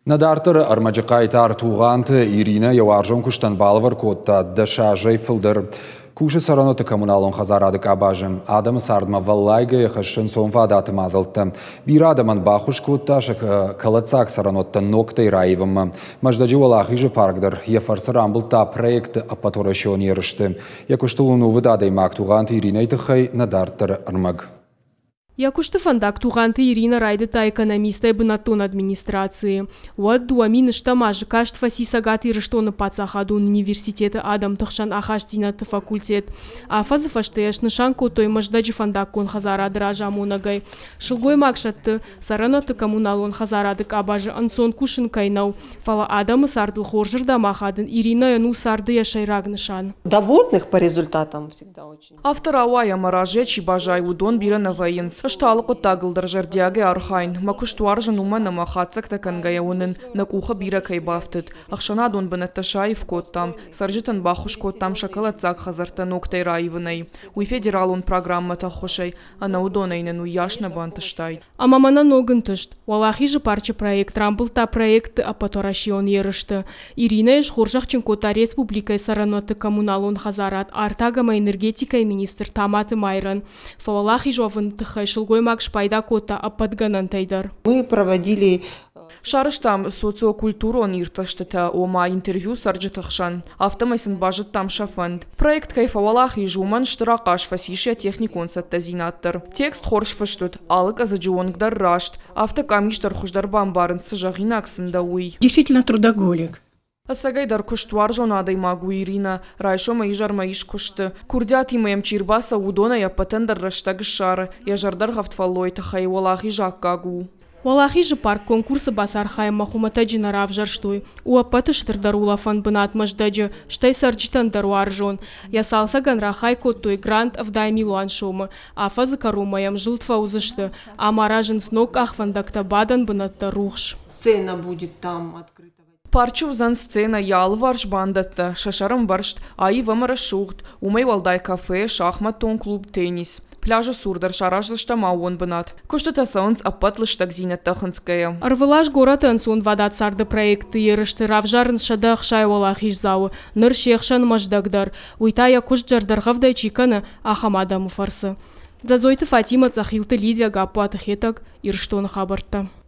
Нӕ дарддӕры ӕрмӕджы хъайтар Тугъанты Иринӕ йӕ уарзон куыстӕн балӕвар кодта 10 азӕй фылдӕр. Кусы цӕрӕнуӕтты коммуналон хӕдзарады къабазы. Адӕмы цардмӕ вӕллайгӕйӕ хӕссы ӕнцонвадаты мадзӕлттӕ. Бирӕ адӕмӕн баххуыс кодта сӕ кӕлӕддзаг цӕрӕнуӕттӕ ногтӕй раивынмӕ. Мӕздӕджы Уӕлахизы парк дӕр йӕ фӕрцы рамбылдта проекты ӕппӕтуӕрӕсеон ерысты. Йӕ куыстыл ӕнувыд адӕймаг Тугъанты Иринӕйы тыххӕй нӕ дарддӕры ӕрмӕг. Йӕ куысты фӕндаг Тугъанты Иринӕ райдыдта экономистӕй бынӕттон администрацийы. Уӕд 2000 азы каст фӕци Цӕгат Ирыстоны паддзахадон университеты адӕмты хсӕн ахастдзинӕдты факультет. Афӕдзы фӕстӕ йӕ снысан кодтой Мӕздӕджы фӕндаггон хӕдзарады разамонӕгӕй. Сылгоймаг сӕтты, цӕрӕнуӕтты коммуналон хӕдзарады къабазы ӕнцон кусын кӕй нӕу, фӕлӕ адӕмы цардыл хорзырдӕм ахадын Иринӕйӕн у царды йӕ сӕйраг нысан. Довольных по результатам всегда очень. Афтӕ рауайы ӕмӕ разӕй чи баззайы, уыдон бирӕ нӕ вӕййынц. Ӕз та алы хъуыддагыл дӕр зӕрдиагӕй архайын. Мӕ куыст уарзын, уымӕн ӕмӕ хатдзӕгтӕ кӕнгӕйӕ уынын, нӕ къухы бирӕ кӕй бафтыд. Ӕхсӕнадон бынӕттӕ саив кодтам, цӕрджытӕн баххуыс кодтам сӕ кӕлӕддзаг хӕдзӕрттӕ ногтӕй раивынӕй. Уый федералон программӕты ӕххуысӕй, ӕнӕ уыдонӕй нын уыйас нӕ бантыстаид. Ӕмӕ мӕнӕ ног ӕнтыст, Уӕлахизы парчы проект рамбылдта проектты ӕппӕтуӕрӕсеон ерысты. Иринӕйы схорзӕхджын кодта республикӕйы цӕрӕнуӕтты коммуналон хӕдзарад, артаг ӕмӕ энергетикӕйы министр Таматы Майрӕн. Фӕуӕлахиз уӕвыны тыххӕй сылгоймаг спайда кодта ӕппӕт гӕнӕнтӕй дӕр. Мы проводили Сарӕзтам социокультурон иртӕстытӕ, ома интервью цӕрджыты хсӕн. Афтӕмӕй сын базыдтам сӕ фӕнд. Проект кӕй фӕуӕлахиз, уымӕн стыр ахъаз фӕцис йӕ техникон цӕттӕдзинад дӕр. Текст хорз фыст уыд, алы къӕдзыджы онг дӕр раст, афтӕ къамис дӕр хуыздӕр бамбарынц, цы зӕгъинаг сын дӕ, уый. Действительно трудоголик. Ӕцӕгӕй дӕр куыстуарзон адӕймаг у Иринӕ. Райсомӕй изӕрмӕ ис куысты. Курдиатимӕ йӕм чи рбацӕуы, уыдонӕй ӕппӕтӕн дӕр рӕстӕг ссары. Йӕ зӕрдӕргъӕвд фӕллойы тыххӕй уӕлахиз аккаг у. Уӕлахизы парк конкурсы бацархайынмӕ хуымӕтӕджы нӕ равзӕрстой. У ӕппӕты стырдӕр улӕфӕн бынат Мӕздӕджы, стӕй цӕрджытӕн дӕр уарзон. Йӕ цалцӕгӕн рахай кодтой грант 70 милуан сомы. Афӕдзы кӕронмӕ йӕм зылд фӕуыдзысты. Ам аразынц ног къахвӕндӕгтӕ, бадӕн бынӕттӕ, рухс. Сцена будет там открыта. Парчы уыдзӕн сценӕ, йӕ алыварс бандӕттӕ, сӕ сӕрӕмбӕрзт, аив ӕмӕ рӕсугъд, уымӕй уӕлдай кафе, шахматтон клуб, теннис. Пляжы цур дӕр сараздзыстӕм аууон бынат. Куыстытӕ цӕуынц ӕппӕт лыстӕгдзинӕдтӕ хынцгӕйӕ. Ӕрвылаз горӕты ӕнцонвадат царды проектты ерысты равзарынц 160 уӕлахиздзауы, ныр се хсӕн Мӕздӕг дӕр. Уый та йӕ куыст зӕрдӕргъӕвдӕй чи кӕны, ахӕм адӕмы фӕрцы. Дзӕдзойты Фатимӕ, Цъӕхилты Лидия, Гаппуаты Хетӕг, Ирыстоны хабӕрттӕ.